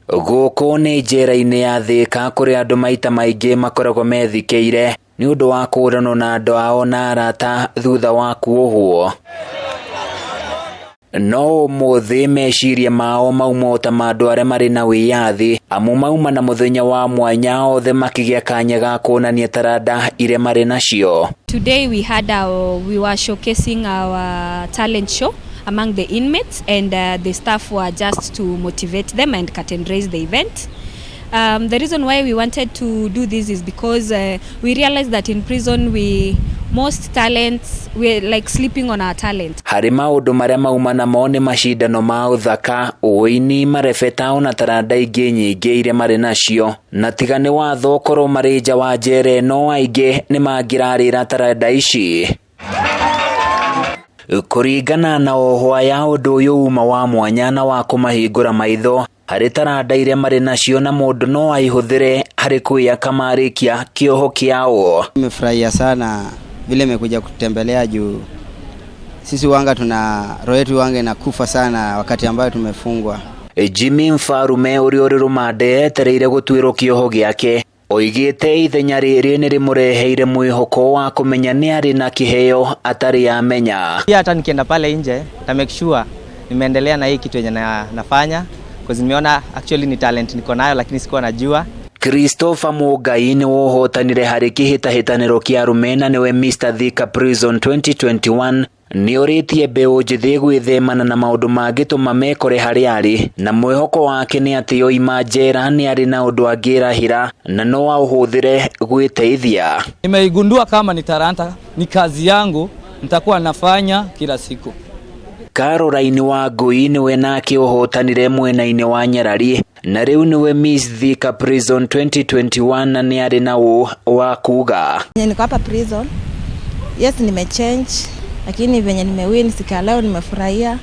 Gũkũ nĩ njera-inĩ ya Thĩka kũrĩa andũ maita maingĩ makoragwo methikĩire nĩ ũndũ wa kũũranwo na andũ ao na arata thutha wa kuohwo. No ũmũthĩ meciria mao mauma ta ma andũ arĩa marĩ na wĩyathi, amu mauma na mũthenya wa mwanya othe makĩgĩa kanya ga kuonania taranda iria marĩ nacio. Today we were showcasing our talent show among the inmates, and the staff were just to motivate them and curtain raise the event. The reason why we wanted to do this is because we realized that in prison we most talents, we're like sleeping on our talent. Harĩ maũndũ marĩa mauma namo nĩ macindano ma ũthaka, ũini, marebeta ona taranda ingĩ nyingĩ iria marĩ nacio, na tiga nĩ watho korwo marĩ nja wa njera ĩno, aingĩ nĩ mangĩrarĩra taranda ici. Kũringana na ohwo aya, ũndũ ũyũ uma wa mwanya na wa kũmahingũra maitho harĩ taranda iria marĩ nacio, na mũndũ no aihũthĩre harĩ kwĩyaka marĩkia kĩoho kĩao. Nimefurahia sana vile imekuja kutembelea, juu sisi wanga tuna roho yetu wanga inakufa sana wakati ambayo tumefungwa. Jimmy Mfarume ũrĩa ũrĩ rũmande etereire gũtuĩrwo kĩoho gĩake oigĩte ithenya rĩrĩ nĩ rĩmũreheire mwĩhoko wa kũmenya nĩ arĩ na kĩheo atarĩ amenya. Pia hata nikienda pale nje na make sure nimeendelea na hii kitu yenye nafanya, because nimeona actually ni talent niko nayo lakini sikuwa najua. Christopher Mũngai nĩ wohotanire harĩ kĩhĩtahĩtanĩro kĩa arũme na nĩwe Mr Thika Prison 2021, nĩorĩtie mbeũ njĩthĩ gwĩthemana na maũndũ mangĩtũma mekore harĩa arĩ, na mwĩhoko wake nĩ atĩ oima njera nĩ arĩ na ũndũ angĩrahĩra na no aũhũthĩre gwĩteithia. Nimeigundua kama ni talanta, ni kazi yangu, nitakuwa nafanya kila siku. Caroline Wangui nĩwe nake ũhotanire mwena-inĩ wa Nyarari na rĩu nĩwe Miss Thika Prison 2021, na nĩ arĩ na ũ wa kuga. Niko hapa prison. Yes, nimechange, lakini venye nimewin siku ya leo nimefurahia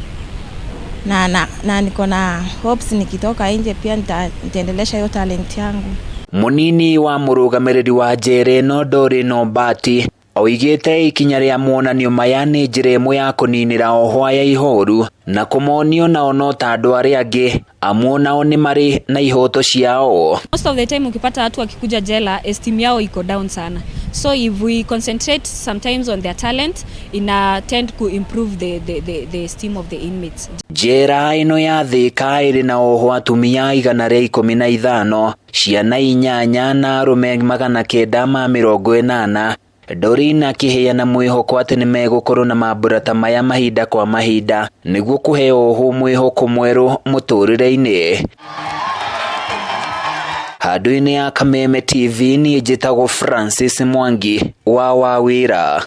na niko na hopes nikitoka nje pia nitaendelesha hiyo talent yangu. Munini wa mũrũgamĩrĩri wa njera ĩno Doreen Ombati oigĩte ikinya rĩa monanio maya nĩ njĩra ĩmwe ya kũninĩra ohwo aya ihoru na kũmonio nao no ta andũ arĩa angĩ, amu nao nĩ marĩ na ihoto ciao. Most of the time ukipata watu wakikuja jela, esteem yao iko down sana. So if we concentrate sometimes on their talent, ina tend to improve the esteem of the inmates. Njera ĩno ya Thika ĩrĩ na ohwo atumia 115, ciana 8 na arũme 980. Doreen akĩheana mwĩhoko atĩ nĩmegũkorwo na mambũra ta maya mahinda kwa mahinda nĩguo kũhe ohwo mwĩhoko mwerũ mũtũrĩre-inĩ. Handũ-inĩ ya Kameme TV, niĩ njĩtagwo Francis Mwangi wa Wawĩra.